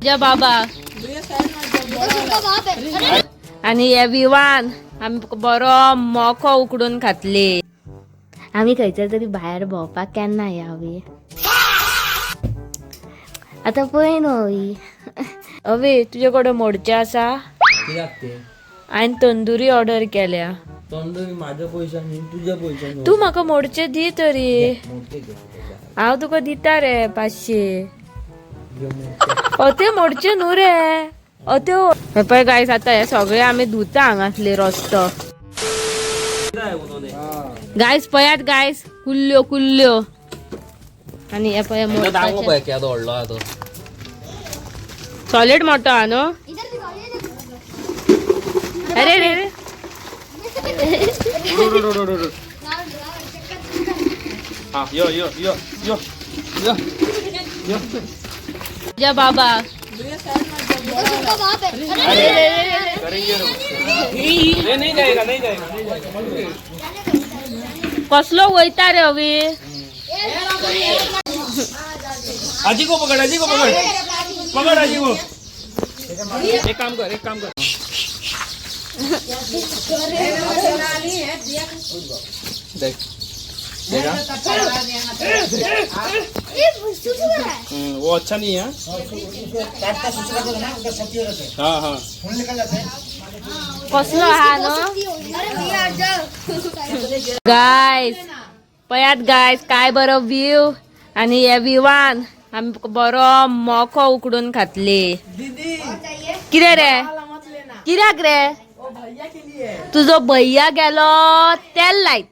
तुझ्या बाबा आणि हे विवान आमी बरो मोको उकडून खातले. आमी खंयसर तरी भायर भोंवपाक केन्ना या अवी? आतां पळय न्हू अवी. अवी, तुजे कडेन मोडचे आसा? कित्याक ते? हांवें तंदुरी ऑर्डर केल्या. तंदुरी माझ्या पैशांनी, तुझ्या पैशांनी. तूं म्हाका मोडचे दी तरी. मोठे घे तुझ्या. हांव तुका दिता रे 500. घे मोठे. अते मोडचे न्हू रे अते. हे पळय गायस, आतां हे सगळे आमी धुता हांगासले रस्तो. गायस, पळयात गायस, कुल्ल्यो कुल्ल्यो. आनी हे पळय. दांगो मोडपाचे. पळय केदो व्हडलो आहा तो. सॉलिड मोठो हा न्हू. अरे रे रे. हा, यो यो यो यो यो यो. तुझ्या बाबा. करेंगे. नहीं जाएगा, नहीं जाएगा, नहीं जाएगा. कसलो वयता रे अवी? आजी को पकड़, आजी को पकड़, पकड़ आजी को. एक काम कर, एक काम कर. देख, देखा. वो अच्छा नहीं है. हाँ हाँ. कसलो हा न्हू. गायस, पळयात गायस, काय बरो व्यू. आणि हे विवान आमी बरो मोको उकडून खातले. कितें रे? कित्याक रे? तुजो भैया गेलो तेल लायत.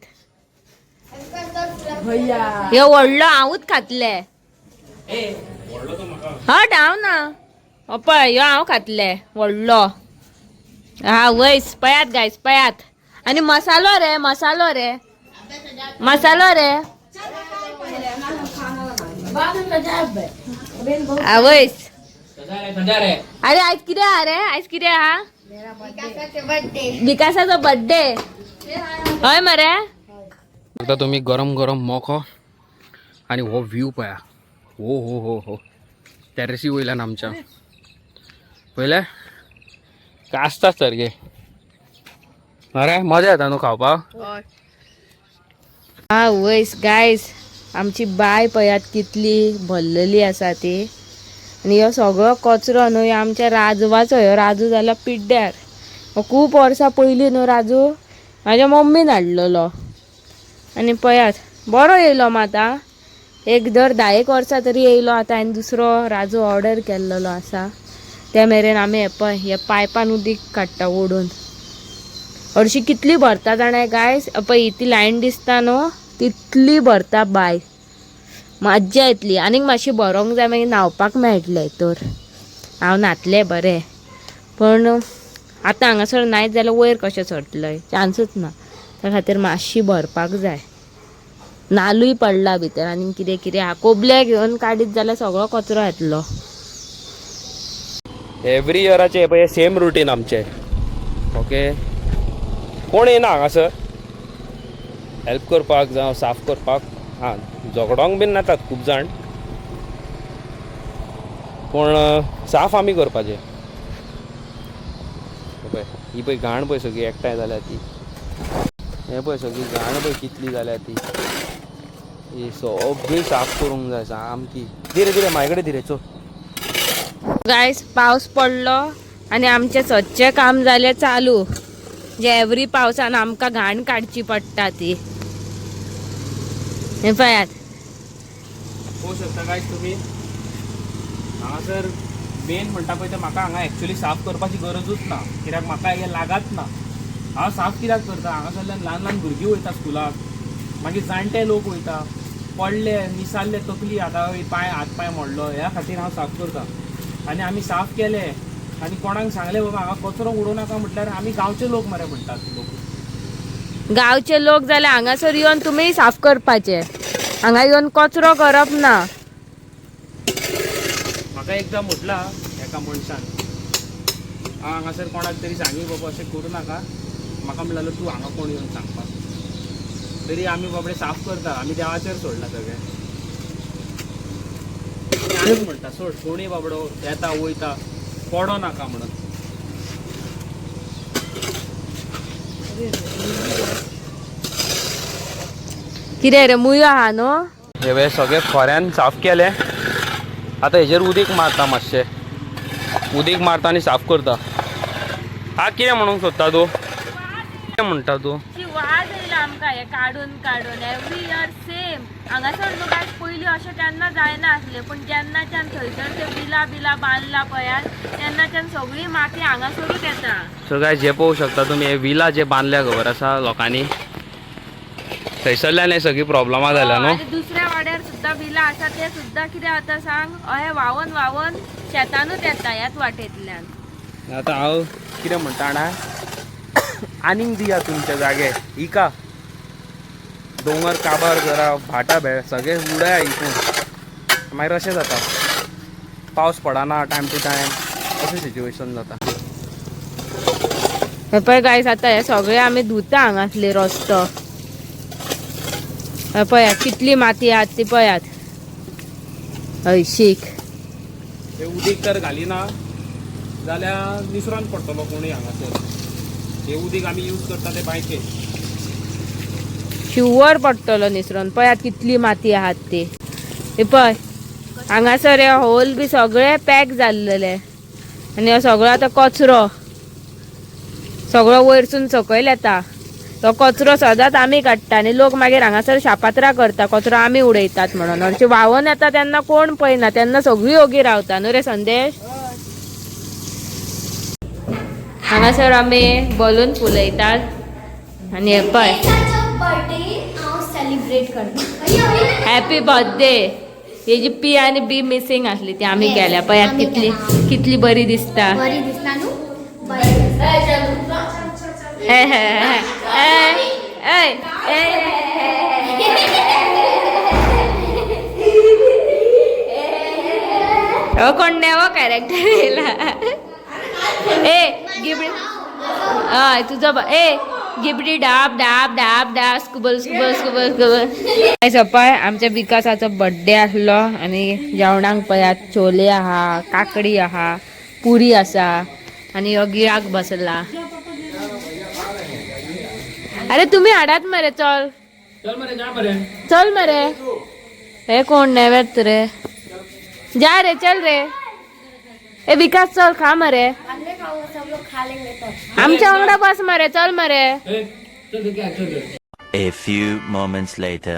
हे व्हडलो हांवूच खातले. हट, हांव ना. हो पळय, ह्यो हांव खातले व्हडलो. हा वयस, पळयात गायस, पळयात. आणि मसालो रे, मसालो रे, मसालो रे. आवयस. अरे, आज कितें आहा रे? आज कितें आहा? विकासाचो बर्थडे. हय मरे. आता तुम्ही गरम गरम मोको आणि हो व्ह्यू पळया. हो हो हो हो, टॅरेसी वयल्यान आमच्या पयले आसता सारके. अरे, मजा येता न्हू खावपाक? हा वयस गायस, आमची बाय पळयात कितली भरलेली आसा ती. आनी ह्यो सगळो कचरो न्हू ह्यो आमच्या राजवाचो. ह्यो राजू जाला पिड्ड्यार. हो खूब वर्सां पयलीं न्हू राजू म्हाज्या मम्मीन हाडलेलो. आनी पळयात, बरो येयलो मात. आं, एक दर 10 एक वर्सां तरी येयलो. आतां हांवें दुसरो राजू ऑर्डर केल्लेलो आसा. त्या मेरेन आमी हे पळय, हे पायपान उदीक काडटा ओडून. हरशीं कितली भरता जाणा गायस? पळय, ती लायन दिसता न्हू, तितली भरता बाय. मज्जा येतली. आनीक मातशी भरोंक जाय, मागीर न्हांवपाक मेळटलें. तर हांव न्हातलें बरें, पण आतां हांगासर न्हायत जाल्यार वयर कशें चडटलें? चान्सूच ना. त्या खातीर मातशी भरपाक जाय. नालूय पडला भितर आनी कितें कितें आहा. कोबले घेवन काडीत जाल्यार सगळो कचरो येतलो. एवरी इयराचे पळय सेम रुटीन आमचें. ओके, कोण येना हांगासर हेल्प करपाक जावं साफ करपाक. हां, झगडोंक बीन नातात खूब जाण, पूण साफ आमी करपाचें. हे पळय, ही पळय घाण पळय, सगळी एकठांय जाल्या ती. हें पळय, सगळी घाण पळय कितली जाल्या ती. ही सगळी साफ करूंक जाय सामकी. धीरे धीरे, म्हाजे कडेन धीरे चल. गायस, पावस पडलो आनी आमचें सदचें काम जालें चालू, जे एवरी पावसान आमकां घाण काडची पडटा ती. हें पळयात. पळोवंक शकता गायज तुमी, हांगासर मेन म्हणटा पळय तें म्हाका हांगा एक्चुली साफ करपाची गरजूच ना, कित्याक म्हाका हें लागाच ना. हांव साफ कित्याक करता? हांगासरल्यान ल्हान ल्हान भुरगीं वयता स्कुलाक, मागीर जाणटे लोक वयता. पडले, निसारले, तकली हाता पांय, हात पांय मोडलो, ह्या खातीर हांव साफ करता. आनी आमी साफ केले आनी कोणाक सांगलें, बाबा हांगा कचरो उडोवं नाका म्हटल्यार, आमी गांवचे लोक मरे म्हणटात लोक. गांवचे लोक जाल्यार हांगासर येवन तुमी साफ करपाचे. हांगा येवन कचरो करप ना. म्हाका एकदां म्हटलां एका मनशान, हांव हांगासर कोणाक तरी सांगी, बाबा अशें करूं नाका. म्हाका म्हणलें, तूं हांगा कोण येवन सांगपाक? तरी आमी बाबडे साफ करता. आमी देवाचेर सोडला सगळें. आनी आमी म्हणटा सोड कोणूय बाबडो येता वयता पडो नाका म्हणून. कितें रे मुयो आहा न्हू? हे पळय सगळे खोऱ्यान साफ केले. आतां हेजेर उदीक मारता, मातशें उदीक मारता आनी साफ करता. हा कितें म्हणूंक सोदता तूं? कितें म्हणटा तूं? वाज येयला आमकां हें काडून काडून. एवरी इयर सेम हांगासर न्हू गायज. पयलीं अशें केन्ना जायना आसलें, पूण जेन्नाच्यान थंयसर ते बिलां बिलां बांदला पळयात तेन्नाच्यान सगळी माती हांगासरूच येता. सो गायज, हे पळोवंक शकता तुमी, हे विला जे बांदल्या खबर आसा लोकांनी, थंयसरल्यान हे सगळी प्रॉब्लमां जाल्या न्हू. आनी दुसऱ्या वाड्यार सुद्दां बिलां आसा, ते सुद्दां कितें जाता सांग, अहें व्हांवन व्हांवन शेतानूच येता ह्याच वाटेंतल्यान. आतां हांव कितें म्हणटा जाणा, आनीक दिया तुमचे जागे इका दोंगर काबार करा, भाटा भेळ सगळे उडया इकून. मागीर अशें जाता, पावस पडना टायम टू टायम, अशें सिच्युएशन जाता. हे पळय गायस, आतां हे सगळे आमी धुता हांगासले रस्तो. हे पळयात कितली माती आहात ती पळयात. हय शीक. हे उदीक तर घालिना जाल्यार निसरोन पडटलो कोणूय हांगासर. हे उदीक आमी यूज करता ते बांयचेर. शुवर पडटलो निसरोन. पळयात कितली माती आहात ती. हे पळय हांगासर हे होल बी सगळे पॅक जाल्लेले आनी हो सगळो आतां कचरो सगळो वयरसून सकयल येता. तो कचरो सदांच आमी काडटा आनी लोक मागीर हांगासर शापात्रां करता, कचरो आमी उडयतात म्हणून. हरशीं व्हांवन येता तेन्ना कोण पळयना, तेन्ना सगळीं ओगी रावता न्हू रे संदेश? हांगासर आमी बलून फुलयतात आनी हे पळय. बर्थडे हांव सेलिब्रेट करता. Happy birthday. हेजी पी आनी बी मिसिंग आसली ती आमी Yes, केल्या. पळयात आमी कितली केला. कितली बरी दिसता. बरी दिसता न्हू? बरी दिसता. हे हे हे ए ए. हो कोण नेवो कॅरेक्टर येयला. ए गिबडी, हय तुजो ए गिबडी डाब डाब डाब डाब स्कुबल स्कुबल स्कुबल स्कुबल. सपाय आमच्या विकासाचो बड्डे आसलो आनी जेवणाक पळयात चोले आहा, काकडी आहा, पुरी आसा आनी हो गिळाक बसला. अरे तुम्ही हाडात मरे, चल. चल मरे, जा मरे. चल मरे. हे कोण नेवेत रे? जा रे, चल रे. ए विकास, चल खा मरे. बाद में खाऊंगा, सब लोग खा लेंगे तो. आमच्या वांगडा बस मरे, चल मरे. चल चल. A few moments later.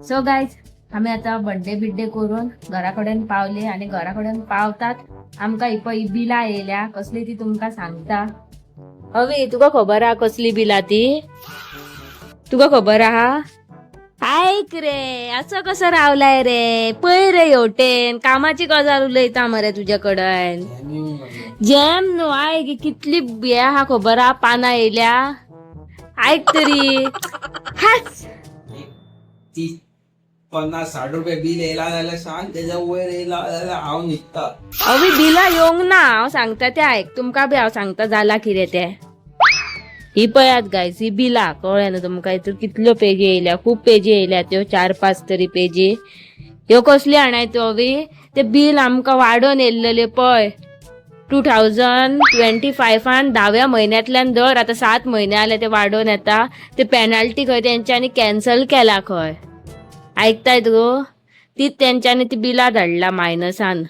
So guys, आमी आतां बड्डे बिड्डे करून घरा कडेन पावले आनी घरा कडेन पावतात आमकां ही पळय बिलां येयल्या. कसली ती तुमकां सांगता. अवी, तुका खबर आहा कसली बिलां ती? तुका खबर आहा? आयक रे, असो कसो रावलाय रे? पळय रे हेवटेन, कामाची गजाल उलयता मरे तुजे कडेन. जॅम न्हू, आयक, कितली हे आहा खबर आहा, पानां येयल्या. आयक तरी हाच. 30 50 60 रुपये बिल येयला जाल्यार सांग, तेज्या वयर येयला जाल्यार हांव न्हिदता. अवी, बिलां येवंक ना. हांव सांगता तें आयक. तुमकां बी हांव सांगता जाला कितें तें. ही पळयात गायज, ही बिलां कळ्ळें न्हू तुमकां? हितून कितल्यो पेजी येयल्या, खूब पेजी येयल्या त्यो, चार पांच तरी पेजी. ह्यो कसल्यो जाणाय त्यो अवी? ते बील आमकां वाडोवन येयल्लेलें पळय 2025 न 10व्या म्हयन्यांतल्यान धर आतां 7 म्हयने जाले ते वाडोवन येता. ते पेनल्टी खंय तेंच्यांनी कॅन्सल केला खंय. आयकताय तूं? तीच तेंच्यांनी ती बिलां धाडला मायनसान.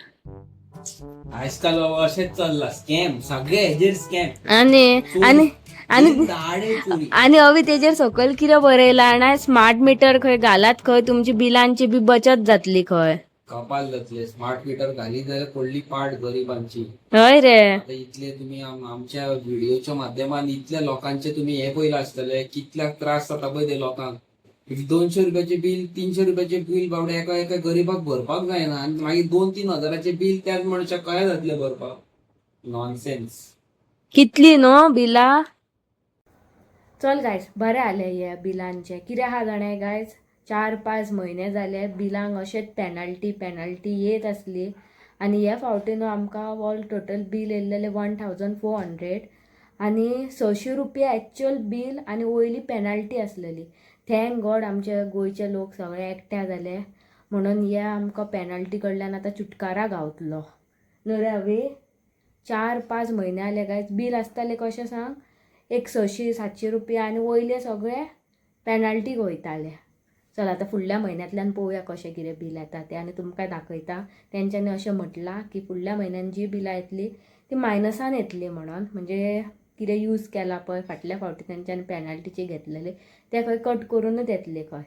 आजकाल बाबा अशेंच चल्ला, स्कॅम सगळे हेजेर स्कॅम. आनी आनी आनी दाडे चोरी. आनी अवी, तेजेर सकयल कितें बरयलां जाणा? स्मार्ट मिटर खंय घालात खंय, तुमची बिलांची बी बचत जातली खंय. कपाल जातले. स्मार्ट मिटर घाली जाल्यार पडली पाट गरिबांची. हय रे. आता इतले तुम्ही आमच्या व्हिडिओच्या माध्यमान इतल्या लोकांचे तुम्ही हे पयला आसतले, कितल्याक त्रास जाता पळय ते लोकांक. 200 रुपयाचे बिल, 300 रुपयाचे बिल बाबडे एका एका गरीबाक भरपाक जायना आनी मागीर 2-3 हजाराचे बिल त्याच मनशाक कशें जातलें भरपाक? नॉनसेन्स. कितली न्हू बिलां. चल गायज, बरें जालें हे बिलांचें. कितें आहा जाणा गायज, 4-5 म्हयने जाले बिलांक अशेंच पेनल्टी पेनल्टी येत आसली आनी हे फावटी न्हू आमकां ऑल टोटल बील येयल्लेलें 1400 आनी 600 रुपया एक्चुअल बील आनी वयली पेनल्टी आसलेली. Thank God आमचे गोंयचे लोक सगळे एकठांय जाले. म्हणून हे आमकां पेनल्टी कडल्यान आतां छुटकारा गावतलो न्हू रे अवी? 4-5 म्हयने जाले गायज. बील आसतालें कशें सांग, एक 600-700 रुपया आनी वयले सगळे पेनल्टीक वयताले. चल आतां फुडल्या म्हयन्यांतल्यान पळोवया कशें कितें बील येता तें आनी तुमकां दाखयता. तेंच्यांनी अशें म्हटलां की फुडल्या म्हयन्यान जी बिलां येतली ती मायनसान येतली म्हणून, म्हणजे कितें यूज केला पळय फाटल्या फावटी तेंच्यांनी पेनल्टीचे घेतलेले ते खंय कट करूनच येतले खंय.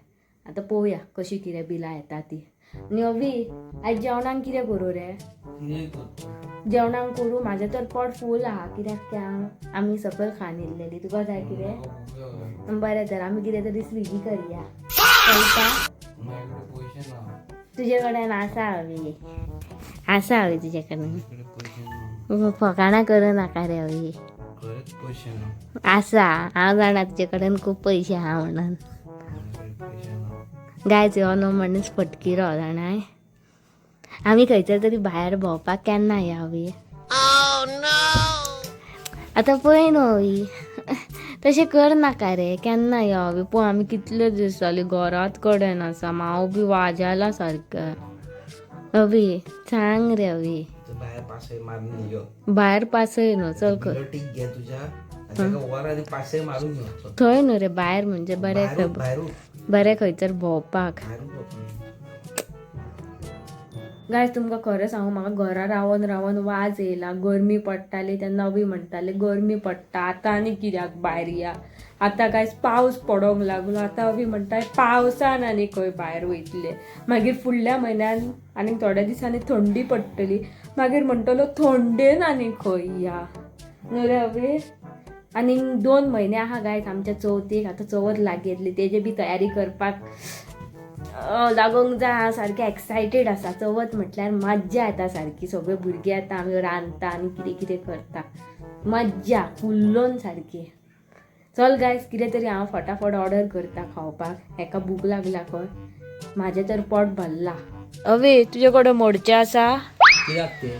आतां पळोवया कशी कितें बिलां येता ती. आनी अवी आयज जेवणाक कितें करूं रे? जेवणाक करूं? म्हाजें तर पोट फूल आहा, कित्याक तें हांव आमी सकयल खान येयल्लेली. तुका जाय कितें? बरें तर आमी कितें तरी स्विगी करया. चलता? तुजे कडेन आसा अवी? आसा अवी तुजे कडेन? फकाणां करूं नाका रे अवी. आसा, हांव जाणा तुजे कडेन खूब पयशे आहा म्हणून. गायज हो न्हू मनीस फटकिरो जाणाय. आमी खंयसर तरी भायर भोंवपाक केन्ना या अवी? आतां पळय न्हू अवी, तशें कर नाका रे. केन्ना या अवी? पळय आमी कितले दीस जाले घरात कडेन आसा, हांव बी वाजाला सारकें. अवी सांग रे अवी. भायर पासय मारून यो. भायर पासय न्हू, चल कर. टीक घे तुज्या आनी ताका वर आनी पासय मारून यो. थंय न्हू रे, भायर म्हणजे बरें खंय, बरें खंयसर भोंवपाक. गायज तुमकां खरें सांगू, म्हाका घरा रावन रावन वाज येयला. गरमी पडटाली तेन्ना अवी म्हणटाले गरमी पडटा आतां आनी कित्याक भायर या. आतां गायज पावस पडोंक लागलो, आतां अवी म्हणटा पावसान आनी खंय भायर वयतले. मागीर फुडल्या म्हयन्यान आनीक थोड्या दिसांनी थंडी पडटली, मागीर म्हणटलो थंडेन आनी खंय या न्हू रे अवी? आनीक 2 म्हयने आहा गायज आमच्या चवथीक. आतां चवथ लागीं येतली, तेजे बी तयारी करपाक लागोंक जाय. हांव सारकें एक्सायटेड आसा. चवथ म्हटल्यार मज्जा येता सारकी, सगळे भुरगे येता, आमी रांदता आनी कितें कितें करता, मज्जा फुल्लोन सारकी. चल गायज कितें तरी हांव फटाफट ऑर्डर करता खावपाक, हेका भूक लागला खंय, म्हाजें तर पोट भरला. अवे तुजे कडेन मोडचें आसा? कित्याक ते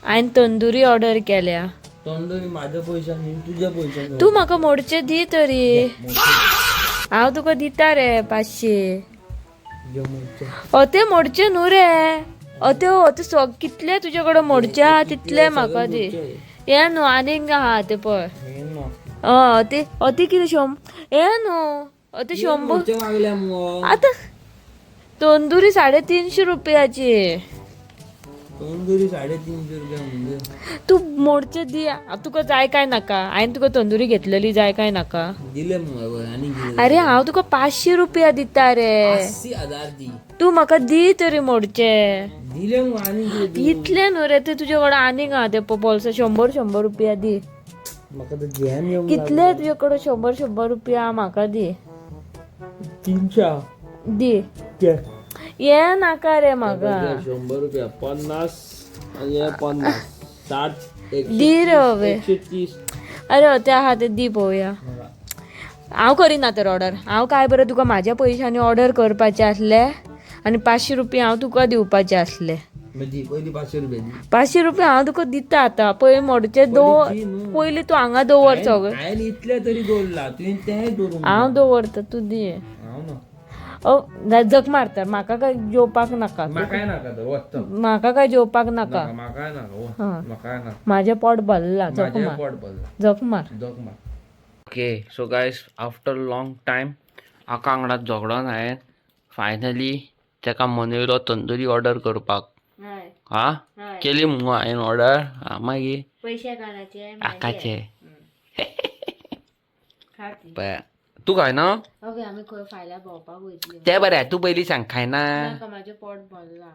हांवें तंदुरी ऑर्डर केल्या. तंदुरी माझ्या पैशांनी तुझ्या पैशांनी. तूं म्हाका मोडचे दी तरी, हांव तुका दिता रे 500. अते मोडचे न्हू रे, अते अते कितले तुजे कडेन मोडचे आहा तितले म्हाका दी. हे न्हू आनीक आहा ते पळय. अते अते कितें हे न्हू अते 100. आतां तंदुरी 350 रुपयाची. तंदुरी 350 रुपया म्हणजे तूं मोडचे दी, तुका जाय काय नाका? हांवें तुका तंदुरी घेतलेली जाय काय नाका? दिले आनी. अरे हांव तुका 500 रुपया दिता रे. 80,000 दी. तूं म्हाका दी तरी मोडचे. दिले आनी. इतले न्हू रे ते तुजे कडेन आनीक आहा ते बोल्सा 100-100 रुपया दी. म्हाका तर जॅम येवंक. कितले तुजे कडेन 100-100 रुपया म्हाका दी. 300 दी. ये नाका रे म्हाका. 100 रुपया 50 आनी हे 50 60 दी रे हवे. 130. अरे ते आहा ते दी पळोवया. हांव करिना तर ऑर्डर. हांव काय बरें तुका म्हाज्या पयशांनी ऑर्डर करपाचें आसलें आनी 500 रुपया हांव तुका दिवपाचें आसले. पयली 500 रुपया दी. 500 रुपया हांव तुका दिता आतां. पळय मोडचे दवर, पयलीं तूं हांगा दवर सगळें. हांवें इतले तरी दवरला, तुवें तेंय दवरूंक. हांव दवरता, तूं दी. हांव ना. जग मारता म्हाका काय जेवपाक नाका. म्हाकाय नाका तर वच. म्हाका काय जेवपाक नाका. म्हाकाय नाका. म्हाकाय नाका. म्हाजें पोट भरला. जग मार, पोट भरला. जग मार, जग मार. Okay so guys, after long time आका वांगडा झगडोन हांवें फायनली ताका मनयलो तंदुरी ऑर्डर करपाक. हा केली मुगो हांवें ऑर्डर. हा मागीर पयशे कोणाचे? आकाचे. पळय तूं खायना? ओके, आमी खंय फाल्यां भोंवपाक वयतली. तें बरें, तूं पयलीं सांग खायना? नाका, म्हाजें पोट भरलां.